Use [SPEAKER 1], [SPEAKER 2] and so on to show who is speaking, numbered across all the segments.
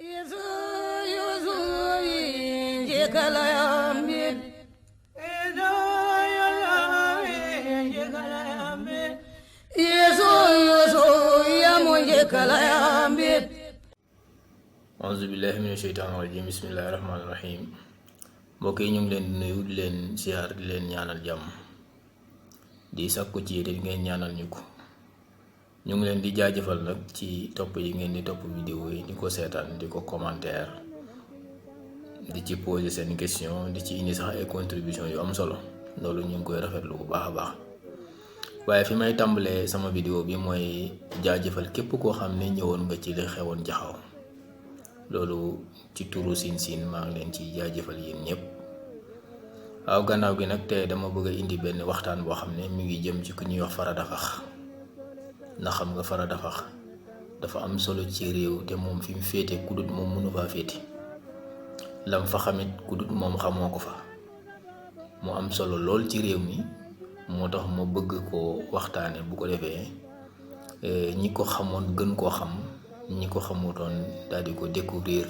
[SPEAKER 1] Yesu Yesu yekalayambi Yesu Yesu yamu yekalayambi
[SPEAKER 2] auzu billahi mina sheytaani rajim bismillahi rahmaani rahim mbokk yi ñu ngi leen di nuyu di leen siyaar di leen ñaanal jàmm di sàkku ci yéen ngeen ñaanal ñu ko ñu ngi leen di jaajëfal nag ci topp yi ngeen di topp vidéo yi di ko seetaan di ko commentaire di ci poser seen question di ci indi sax ay contribution yu am solo loolu ñu ngi koy rafetlu bu baax a baax waaye fi may tàmbalee sama vidéo bi mooy jaajëfal képp koo xam ne ñëwoon nga ci li xewoon Jaxaw loolu ci turu Sine maa ngi leen ci jaajëfal yéen ñëpp. waaw gannaaw gi nag tey dama bëgg a indi benn waxtaan boo xam ne mi ngi jëm ci ku ñuy wax Fara Dafax ndax xam nga Fara Dafax dafa am solo ci réew te moom fi mu féete ku dut moom mënu faa féete lam fa xamit ku dut moom xamoo ko fa mu am solo lool ci réew mi moo tax ma bëgg koo waxtaane bu ko defee ñi ko xamoon gën koo xam ñi ko xamutoon daal di ko découvrir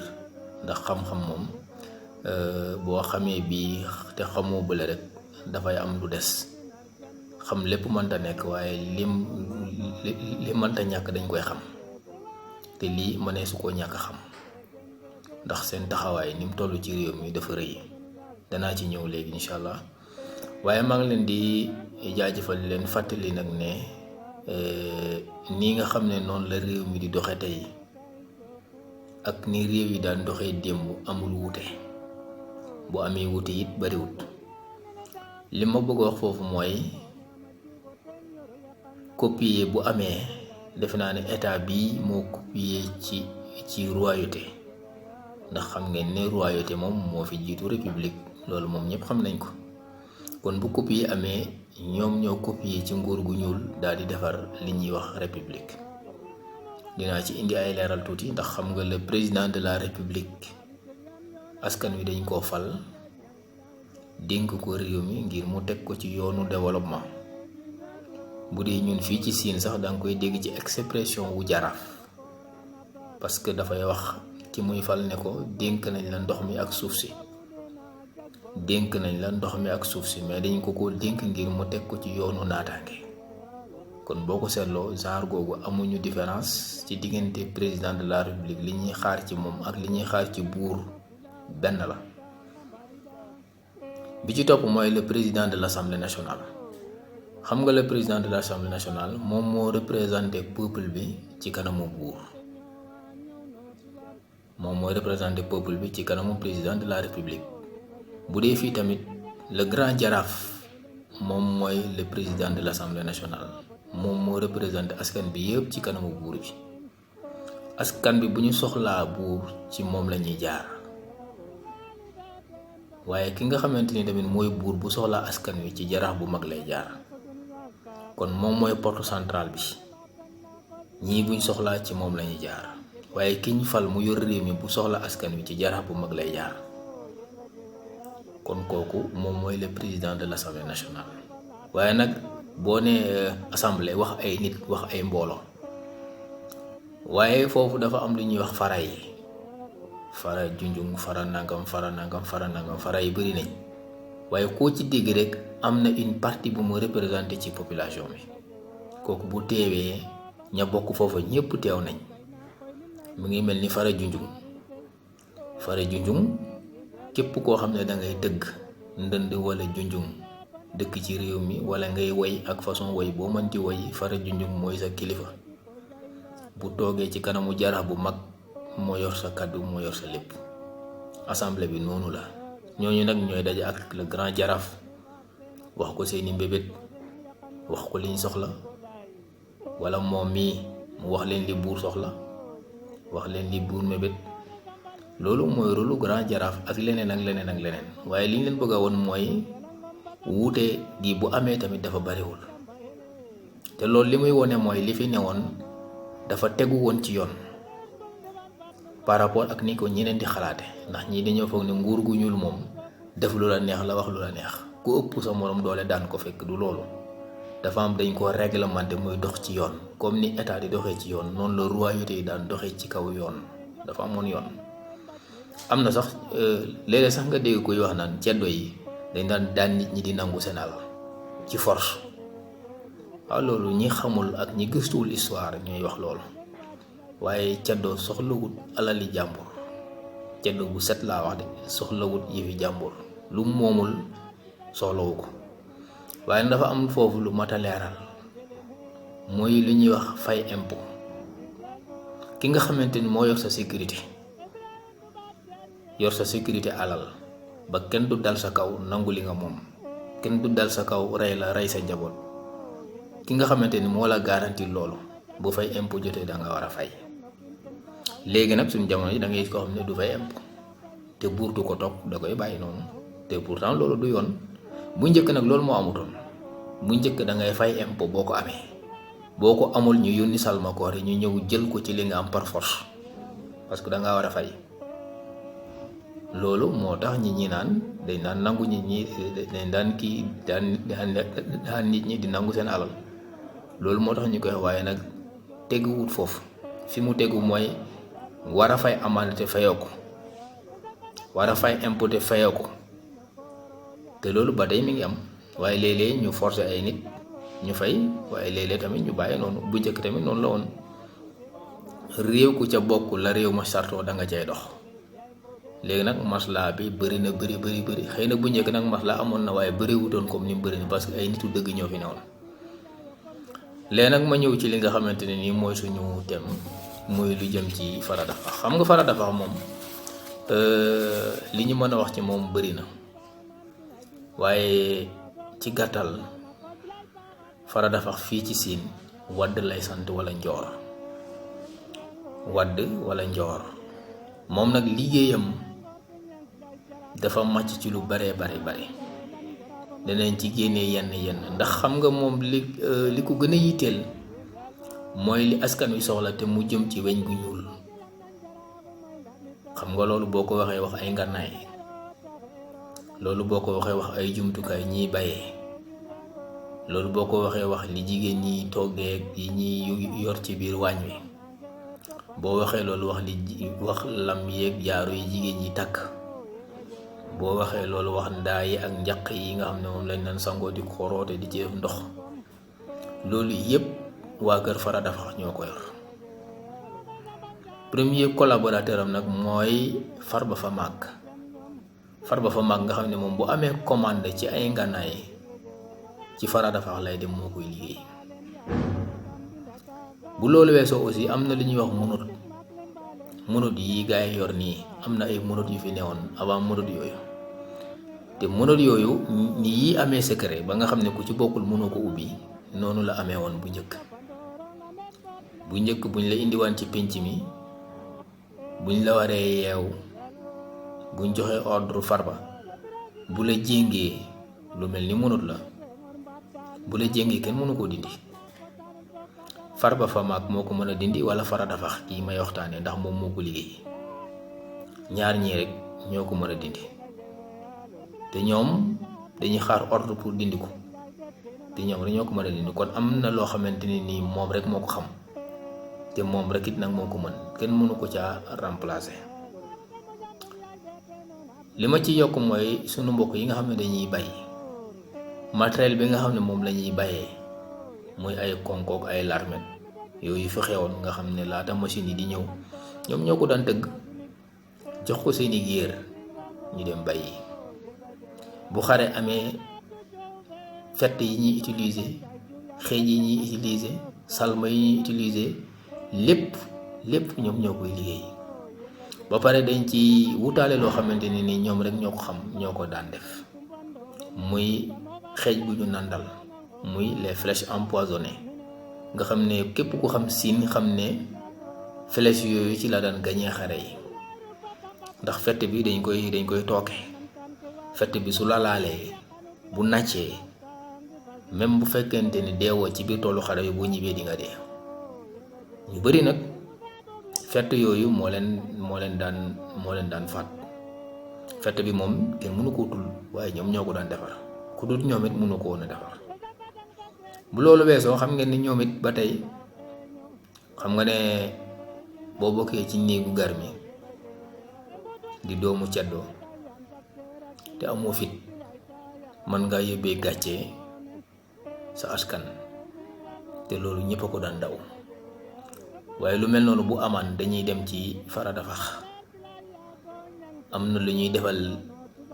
[SPEAKER 2] ndax xam-xam moom boo xamee bii te xamoo bële rek dafay am lu des xam lépp mënta nekk waaye li mënta ñàkk dañ koy xam te lii mënee su ko ñàkk xam ndax seen taxawaay ni mu toll ci réew mi dafa rëy danaa ci ñëw léegi incha allah waaye maa ngi leen di jaajëfal leen fàttali nag ne nii nga xam ne noonu la réew mi di doxe tey ak ni réew yi daan doxee démb amul wuute bu amee wuute it bariwut li ma bëgg wax foofu mooy copier bu amee defe naa ne état bii moo copier ci royauté ndax xam ngeen ne royauté moom moo fi jiitu république loolu moom ñëpp xam nañ ko kon bu copier amee ñoom ñoo copier ci nguur gu ñuul daal di defar li ñuy wax république dinaa ci indi ay leeral tuuti ndax xam nga le président de la république askan wi dañ koo fal dénk ko réew mi ngir mu teg ko ci yoonu développement bu dee ñun fii ci Sine sax danga koy dégg ci expression wu jaraaf parce que dafay wax ci muy fal ne ko dénk nañ la ndox mi ak suuf si dénk nañ la ndox mi ak suuf si mais dañ ko dénk ngir mu teg ko ci yoonu naataange kon boo ko seetloo genre googu amuñu différence ci diggante président de la république li ñuy xaar ci moom ak li ñuy xaar ci buur benn la bi ci topp mooy le président de l'Assemblée nationale xam nga le président de l'Assemblée nationale moom moo représenté peuple bi ci kanamu buur moom mooy représenté peuple bi ci kanamu président de la république bu dee fii tamit le grand jaraaf moom mooy le président de l'Assemblée nationale moom moo représenté askan bi yëpp ci kanamu buur bi askan bi bu ñu soxlaa buur ci moom la ñuy jaar waaye ki nga xamante ni tamit mooy buur bu soxlaa askan wi ci jaraaf bu mag lay jaar kon moom mooy porte centrale bi ñii buñ soxlaa ci moom la ñuy jaar waaye ki ñu fal mu yor réew mi bu soxla askan wi ci jaraaf bu mag lay jaar kon kooku moom mooy le président de l'Assemblée nationale waaye nag boo nee assemblée wax ay nit wax ay mbooloo waaye foofu dafa am lu ñuy wax fara yi fara junjung fara nangam fara yi bëri nañ waaye koo ci dégg rek am na une partie bu mu représenté ci population bi kooku bu teewee ña bokk foofa ñépp teew nañ mu ngi mel ni fara junjung képp koo xam ne dangay tëgg ndënd wala junjung dëkk ci réew mi wala ngay woy ak façon woy boo mën ci woy fara junjung mooy sa kilifa bu toogee ci kanamu jaraaf bu mag moo yor sa kàddu moo yor sa lépp assemblée bi noonu la ñooñu nag ñooy daje ak le grand jaraaf wax ko seeni mbébét wax ko liñ soxla wala moom mii mu wax leen li buur soxla wax leen li buur mbébét loolu mooy rôlu grand jaraaf ak leneen ak leneen ak leneen waaye liñ leen bëgg a woon mooy wuute gi bu amee tamit dafa bariwul te loolu li muy wone mooy li fi newoon dafa tegu woon ci yoon par rapport ak ni ko ñeneen di xalaate ndax ñii dañoo foog ne nguur gu ñuul moom def lu la neex la wax lu la neex ku ëpp sa morom doole daan ko fekk du loolu dafa am dañ ko réglementé muy dox ci yoon comme ni état di doxee ci yoon noonu la royauté yi daan doxee ci kaw yoon dafa amoon yoon am na sax léeg-léeg sax nga dégg koy wax naan ceddo yi dañ daan nit ñi di nangu seen alal ci force. waaw loolu ñi xamul ak ñi gëstuwul histoire ñooy wax loolu waaye ceddo soxlawut alali jàmbur. ceddo bu set laa wax de soxlawut yëfi jàmbur lu moomul soxlawu ko waaye dafa am foofu lu mat a leeral mooy lu ñuy wax fay impôt. ki nga xamante ni moo yor sa sécurité alal ba kenn du dal sa kaw nangu li nga moom, kenn du dal sa kaw rey la rey sa njaboot. ki nga xamante ni moo la garanti loolu bu fay impôt jotee da nga war a fay. léegi nag suñu jamono yi da ngay ko xam ne du fay impôt te buur du ko topp da koy bàyyi noonu te pourtant loolu du yoon. bu njëkk nag loolu moo amutoon. bu njëkk da ngay fay impôt boo ko amee, boo ko amul ñu yónni salmakoor yi ñu ñëw jël ko ci li nga am par force parce que da ngaa war a fay. loolu moo tax ñi naan dañ daan nangu nit ñi dañ daan nit ñi di nangu seen alal. loolu moo tax ñu koy waaye nag teguwut foofu. fi mu tegu mooy war a fay amande te fayoo ko, war a fay impôt te fayoo ko. te loolu ba tey mi ngi am waaye léeg-léeg ñu forcer ay nit ñu fay waaye léeg-léeg tamit ñu bàyyi noonu. bu njëkk tamit noonu la woon. réew ku ca bokk la réew ma sartoo da nga cay dox. léegi nag maslaa bi bëri na bëri xëy na bu njëkk nag maslaa amoon na waaye bëri wutoon comme ni mu bëri parce que ay nitu dëgg ñoo fi newoon. léegi nag ma ñëw ci li nga xamante ne nii mooy suñu thème muy lu jëm ci faradafa. xam nga faradafa moom li ñu mën a wax ci moom bëri na waaye ci gàttal faradafa fii ci siin wadd lay sant wala njoor. wadd wala njoor moom nag liggéeyam dafa màcc ci lu bare danañ ci génnee yenn ndax xam nga moom li ko gën a yitteel mooy li askan wi soxla te mu jëm ci weñ gu ñuul. xam nga loolu boo ko waxee wax ay ngànnaay, loolu boo ko waxee wax ay jumtukaay ñiy bayee, loolu boo ko waxee wax li jigéen ñi toggee yi ñiy yor ci biir waañ wi, boo waxee loolu wax lam yeeg jaaru yi jigéen ñi takk, boo waxee loolu wax ndaa yi ak njaq yi nga xam ne moom lañ naan sangoo di xoroote di ci def ndox. loolu yépp waa kër Faradafa ñoo ko yor. premier collaborateur am nag mooy Farba fa màgg nga xam ne moom bu amee commande ci ay ngànnaay ci Faradafa lay dem moo koy liggéey. bu loolu weesoo aussi am na li ñuy wax munut yi gaa yi yor nii, am na ay munut yu fi newoon avant munut yooyu. te munut yooyu ni yi amee secret ba nga xam ne ku ci bokkul mënoo ko ubbi, noonu la amee woon bu njëkk buñ la indiwaan ci pénc mi, buñ la waree yeew, buñ joxee ordre Farba, bu la jéngee lu mel ni munut la, bu la jéngee kenn mënu koo dindi. Farba fa maag moo ko mën a dindi wala Faradafa kii may waxtaane ndax moom moo ko liggéey. ñaar ñii rek ñoo ko mën a dindi te ñoom dañuy xaar ordre pour dindi ko, te ñoom rek ñoo ko mën a dindi. kon am na loo xamante ni nii moom rek moo ko xam te moom rek it nag moo ko mën, kenn mënu ko caa remplacer. li ma ci yokk mooy sunu mbokk yi nga xam ne dañuy bay matériel bi nga xam ne moom la ñuy bayee, muy ay konkook ay larmet yooyu fi xewoon nga xam ne laata machine yi di ñëw ñoom ñoo ko daan tëgg jox ko seeni géer ñu dem bayyi. bu xare amee fett yi ñuy utiliser, xeej yi ñuy utiliser, salma yi ñuy utiliser, lépp ñoom ñoo koy liggéey. ba pare dañ ci wutaale loo xamante ne ni ñoom rek ñoo ko xam, ñoo ko daan def, muy xeej bu ñu nàndal, muy les flèches empoisonnées nga xam ne képp ku xam siin xam ne flèches yooyu ci la daan gañee xare yi. ndax fett bi dañ koy tooke, fett bi su la laalee bu nàccee même bu fekkente ni deewoo ci biir toolu xare yi boo ñibbee di nga dee. ñu bari nag fett yooyu moo leen daan faat. fett bi moom kenn mënu koo tul waaye ñoom ñoo ko daan defar, ku dul ñoom it mënu ko woon a defar. bu loolu weesoo xam ngeen ni ñoom it ba tey xam nga ne boo bokkee ci néegu gar mi di doomu ceddo te amoo fit mën nga yóbbee gàcce sa askan te loolu ñëpp a ko daan daw. waaye lu mel noonu bu amaan dañuy dem ci Farada Fax am na lu ñuy defal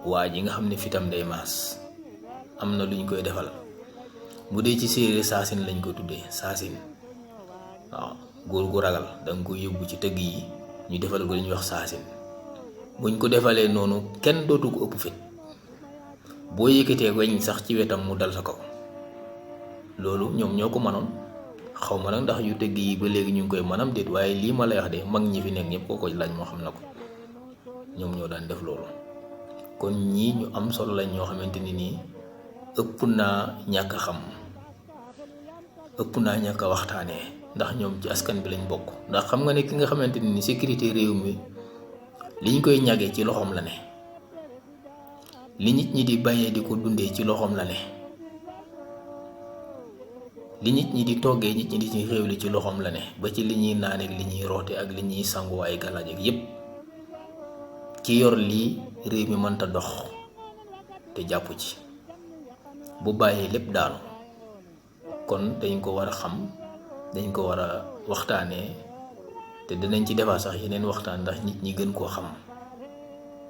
[SPEAKER 2] waa ji nga xam ne fitam day maas, am na lu ñu koy defal. bu dee ci séeréer saasin lañ ko tuddee saasin, waaw góor gu ragal danga ko yóbbu ci tëgg yi ñu defal ko li ñuy wax saasin. buñ ko defalee noonu kenn dootu ko ëpp fit, boo yëkkatee weñ sax ci wetam mu dal sa kaw. loolu ñoom ñoo ko mënoon, xaw ma nag ndax yu tëgg yi ba léegi ñu ngi koy mënam déet, waaye lii ma lay wax de mag ñi fi nekk ñëpp koo ko laaj moo xam na ko. ñoom ñoo daan def loolu. kon ñii ñu am solo lañ ñoo xamante ni nii ëpp naa ñàkk a xam, ëpp naa ñàkk a waxtaanee, ndax ñoom ci askan bi lañ bokk. ndax xam nga ne ki nga xamante ni sécurité réew mi liñ koy ñagee ci loxoom la ne, li nit ñi di bàyyee di ko dundee ci loxoom la ne, li nit ñi di toggee nit ñi di ci xéewli ci loxoom la ne, ba ci li ñuy naan ak li ñuy roote ak li ñuy sangu ay galaaj ak yépp ci yor lii réew mi mënta dox te jàpp ci. bu bàyyee lépp daanu. kon dañ ko war a xam, dañ ko war a waxtaanee, te dinañ ci defaat sax yeneen waxtaan ndax nit ñi gën koo xam.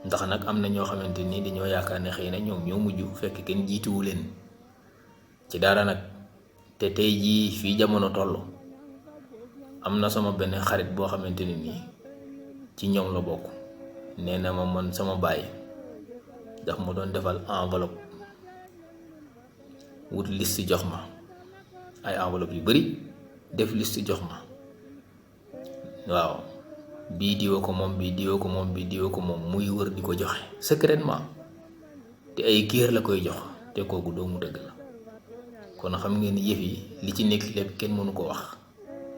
[SPEAKER 2] ndax nag am na ñoo xamante ni dañoo yaakaar ne xëy na ñoom ñoo mujj fekk kenn jiituwu leen ci dara nag. te tey jii fii jamono toll am na sama benn xarit boo xamante ni nii ci ñoom la bokk. nee na ma man sama baay daf ma doon defal enveloppe, wut liste jox ma ay enveloppe yu bari, def liste jox ma. waaw bii diwa ko moom, bii diwa ko moom, bii diwa ko moom, muy wër di ko joxe secrètement, te ay géer la koy jox, te kooku doomu dëgg la. kon xam ngeen yëf yi li ci nekk lépp kenn mënu ko wax,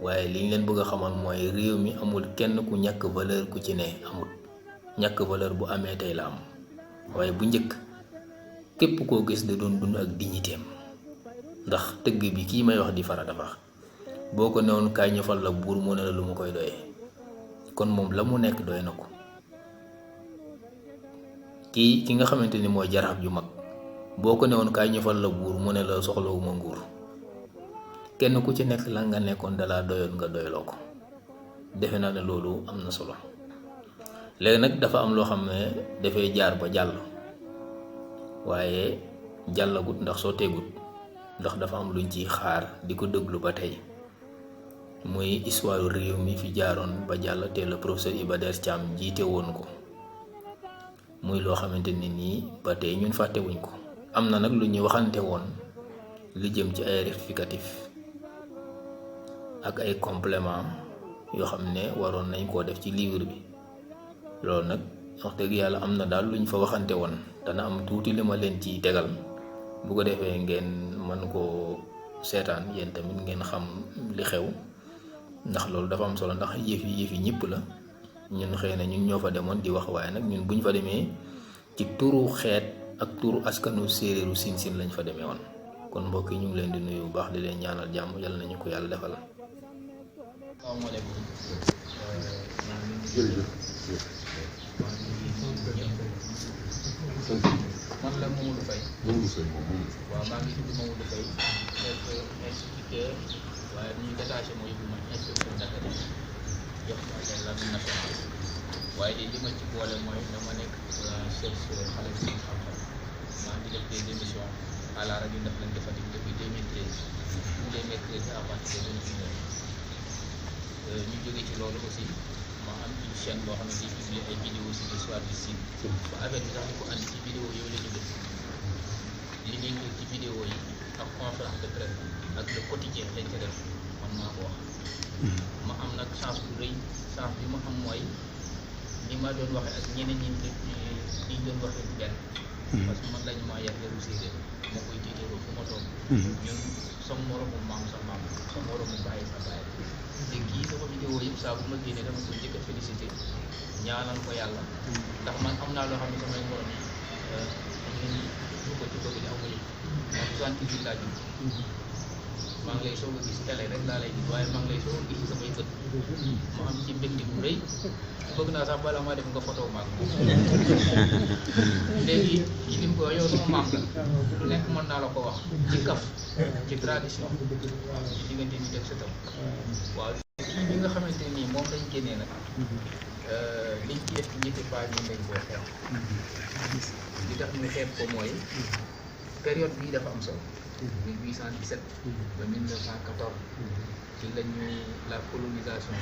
[SPEAKER 2] waaye liñ leen bëgg a xamal mooy réew mi amul kenn ku ñàkk valeur ku ci ne, amul. ñàkk valeur bu amee tey la am, waaye bu njëkk képp koo gis da doon dund ak dignitéem. ndax tëgg bi kii may wax di Farada Fax boo ko newoon kaay ñu fal la buur mu ne la lu ma koy doyee. kon moom la mu nekk doy na ko. ki nga xamante ni mooy jaraaf ju mag boo ko newoon kaay ñu fal la buur mu ne la soxlawuma nguur. kenn ku ci nekk la nga nekkoon dalaa doyoon nga doyloo ko. defe naa ne loolu am na solo. léegi nag dafa am loo xam ne dafay jaar ba jàll, waaye jàllagut ndax soo tegut, ndax dafa am luñ ciy xaar di ko déglu ba tey. muy histoire réew mi fi jaaroon ba jàll te le professeur Iba Der Thiam jiite woon ko. muy loo xamante ni nii ba tey ñun fàttewuñ ko. am na nag lu ñuy waxante woon lu jëm ci ay rectificatif ak ay complément yoo xam ne waroon nañ koo def ci livre bi. loolu nag wax dëgg yàlla am na daal lu ñu fa waxante woon, dana am tuuti li ma leen ci tegal bu ko defee ngeen mën koo seetaan yéen tamit ngeen xam li xew. ndax loolu dafa am solo, ndax yëfi ñëpp la. ñun xëy na ñun ñoo fa demoon di wax, waaye nag ñun buñ fa demee ci turu xeet ak turu askanu séeréeru Siin Siin lañ fa demee woon. kon mbokk yi ñu ngi leen di nuyu bu baax di leen ñaanal jàmm, yàlla nañu ko yàlla defal. asalaamaaleykum. man la Mamadou Faye. waaw maa ngi tudd Mamadou Faye nekk instituteur, waaye ñuy détaché mooy bu ma inspecteur d'académie jox ma ay langue nationale. waaye li ma ci boole mooy dama nekk chercheur xale bi xam-xam. maa ngi def des émissions à la rajo Ndefleng de Fatick depuis 2013 tous les mercredis à partir de 21h. ñu jóge ci loolu aussi ma am une chaîne boo xam ne di publier ay vidéos sur l'histoire du Sine. ba affaire bi sax ñu ko andi ci vidéo yooyu la jóge li ñuy ñëw ci vidéo yi ak conférence de presse ak le quotidien lañ ca def man maa ko wax. ma am nag chance bu rëy, chance bi ma am mooy ni ma doon waxee ak ñeneen ñi ñu doon waxee benn. parce que man lañu maa yar yaru séeréer moo koy tiitaroo fu ma toog. ñun sama moromu maam sa maam sa moromu bàyyi sa bàyyi. te kii sama vidéo yëpp saa bu ma génnee dama koy njëkk a félicité ñaanal ko yàlla. ndax man am naa loo xam ne samay morom yi ñu ko ci bëgg di amuñu. man 78 laa judd. maa ngi lay soog a gis télé rek laa lay gis waaye maa ngi lay soog a gis ci samay bët. ma am ci mbégte bu rëy bëgg naa sax bala maa def nga photo maag moom léegi lim ko yow sama maam la lu nekk mën naa la ko wax ci kaf ci tradition ci diggante ni def sa tam waaw li nga xamante nii moom lañ génnee nag liñ ci def ci ñetti page yi lañ koo xeex li tax ñu xeeb ko mooy période bii dafa am solo 1817 ba 1914 ci la ñu la colonisation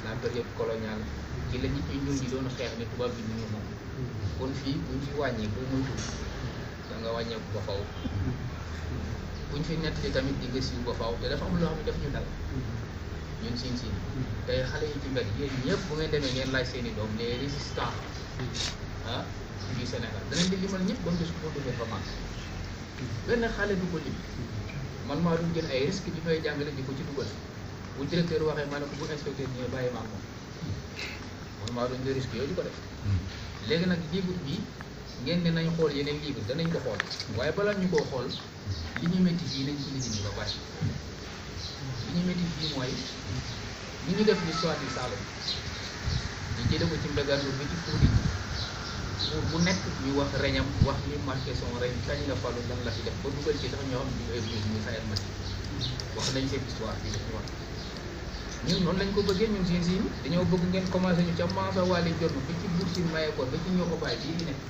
[SPEAKER 2] la période coloniale ci la nit ñi ñun ñi doon xeex ne tubaab bi ñu moom kon fii buñ fi wàññi boo moytu da nga wàññeeku ba faw buñ fi nettali tamit di nga siiw ba faw te dafa am loo xam ne daf ñu dal ñun siin tey xale yi ci mbedd yéen ñëpp bu ngeen demee ngeen laaj seeni doom les résistants du Sénégal danañ di limal ñëpp ba mu des ko duggee fa man benn xale du ko lim man maa doon jël ay risque bi may jàngale di ko ci dugal bu directeur waxee ma ne ko bu inspecteur ñëwee bàyyi maag moom man maa doon jël risque yooyu di ko def léegi nag livre bi ngeen ne nañ xool yeneen livre danañ ko xool waaye balaa ñu koo xool li ñu métti fii nañ ci lisi ba pare li ñu métti fii mooy li ñu def l'histoire du Saloum ñu jële ko ci Mbégandour bi ci Foundiougne pour bu nekk ñu wax reñam wax ñu marqué son reñ kañ la falu lan la fi def ba dugal ci sax ñoo xam ne ñu muy sayet mati wax nañ seen histoire bi dañu wax ñun noonu lañ ko bëggee ñun siin dañoo bëgg ngeen commencé ñu ca Mansa Wali jot ba ci Bour Sine Mahécor ba ci ñoo ko bàyyi bii di nekk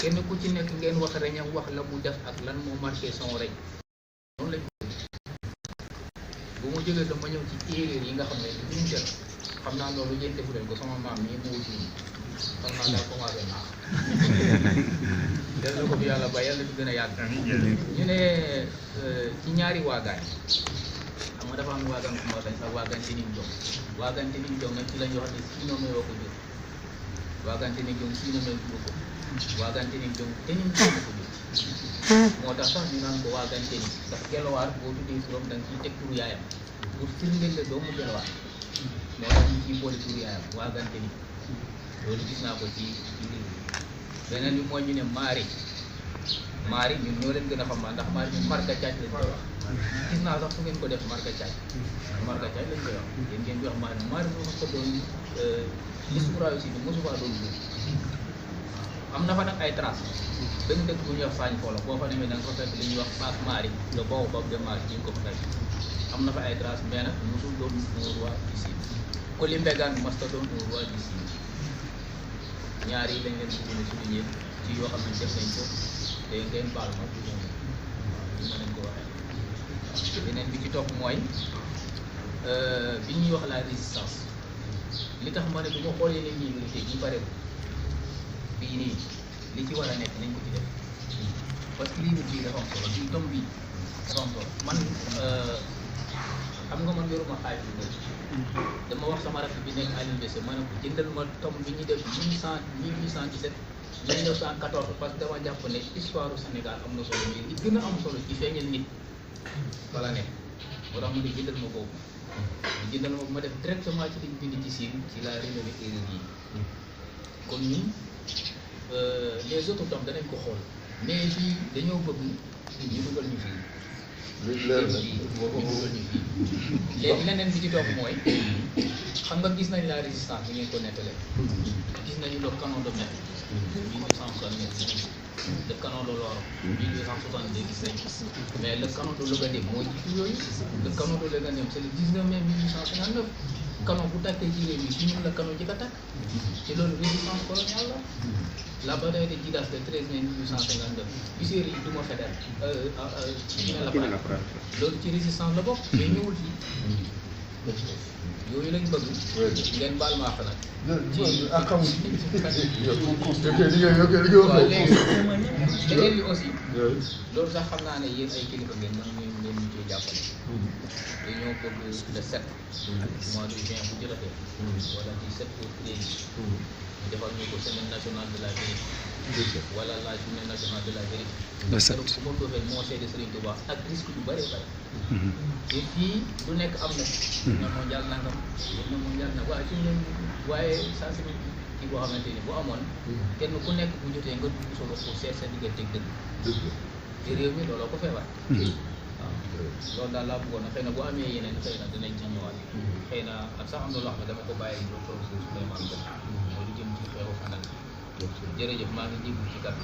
[SPEAKER 2] kenn ku ci nekk ngeen wax reñam wax la mu def ak lan moo marqué son reñ noonu lañ ko bu mu jógee dama ñëw ci erreur yi nga xam ne li ñu def xam naa loolu yéen defu leen ko sama maam mii mu wuti xam naa daal commencé naa del na ko fi yàlla ba yàlla fi gën a yàgg ñu ne ci ñaari waagaay xam nga dafa am waagaan ku ma sañ sax waagaan te nim jom waagaan te nim jom nag ci la ñu wax ne sinomé woo ko jur waagaan te nim jom sinomé jur ko waagaan te nim jom te nim jom ko jur moo tax sax ñu naan ko waagaan te nim ndax Gelwaar boo tuddee turam da nga ciy teg turu yaayam pour firndeel la doomu Gelwaar moo tax ñu ciy boole turu yaayam waagaan te nim loolu gis naa ko ci livre bi beneen bi mooy ñu ne maari ñun ñoo leen gën a xam ndax maari ñu marka caaj lañ koy wax gis naa sax fu ngeen ko def marka caaj lañ koy wax yéen ngeen di wax maari moo ko doon histoire aussi bi mosu faa doon dugg am na fa nag ay traces benn dëkk bu ñuy wax Sagne Folo boo fa demee da nga fa fekk li ñuy wax paak maari le boobu boobu de maari ci nga ko fa fekk am na fa ay traces mais nag mosul doon un roi du Sine Coly Mbégane masta doon un roi du Sine ñaar yi lañ leen ci gën a souligné ci yoo xam ne def nañ ko te ngeen baal ma du moom ñu mën nañ ko waxee beneen bi ci topp mooy bi ñuy wax la résistance li tax ma ne du ma xool yeneen ñi ñu tey ñu pare bii nii li ci war a nekk nañ ko ci def parce que livre bii dafa am solo bii tome bii dafa am solo man xam nga man yoruma xaalis bu bëri dama wax sama rakk bi nekk à l'université ma ne ko jëndal ma tome bi ñu def 1817 1914 parce que dama jàpp ne histoire du Sénégal am na solo mais li gën a am solo ci feeñal nit wala nekk moo tax ma ne jëndal ma boobu jëndal ma def directement ci liñ bind ci Sine ci la rénové erreur yi kon ñun les autres tomes danañ ko xool mais fii dañoo bëgg ñu dugal ñu fii léegi leneen bi ci topp mooy xam nga gis nañ la résistance bi ngeen ko nettalee gis nañu le canon de Metz 1869 le canon de Loro 1862 gis nañ mais le canon de Logadem mooy jiitu yooyu le canon de Logadem c'est le 19 mai 1859 canon bu tàkkee ci réew mi ci ñun la canon ji ka tàkk te loolu résistance coloniale la bataille de Djilas le 13 mai 1859 Bissiri yi duma fedel loolu ci résistance la bokk mais ñëwul fii yooyu lañ bëgg ngeen baal maa fa nag leneen li aussi loolu sax xam naa ne yéen ay kilifa ngeen mën ngeen ñu ciy jàppale dañoo bëgg le 7 mois de juin bu jotee wala ci 7 au 13 ñu defal ñu ko semaine nationale de la vérité wala la journée nationale de la vérité su ma ko defee moo seede Serigne Touba ak risque yu bëree bëri te fii du nekk am na na mondial nangam na mondial nag waaye suñu leen waaye sensibilité ci boo xamante ni bu amoon kenn ku nekk bu jotee nga dugg solo pour seet sa diggante dëgg te réew mi looloo ko feebar loolu daal laa bëggoon na xëy na bu amee yeneen xëy na dinañ ci ñëwaat xëy na ak sax am na loo xam ne dama ko bàyyi ba professeur Souleymane Ba mooy lu jëm ci xeexu fanal jërëjëf maa ngi jéggu ci kàddu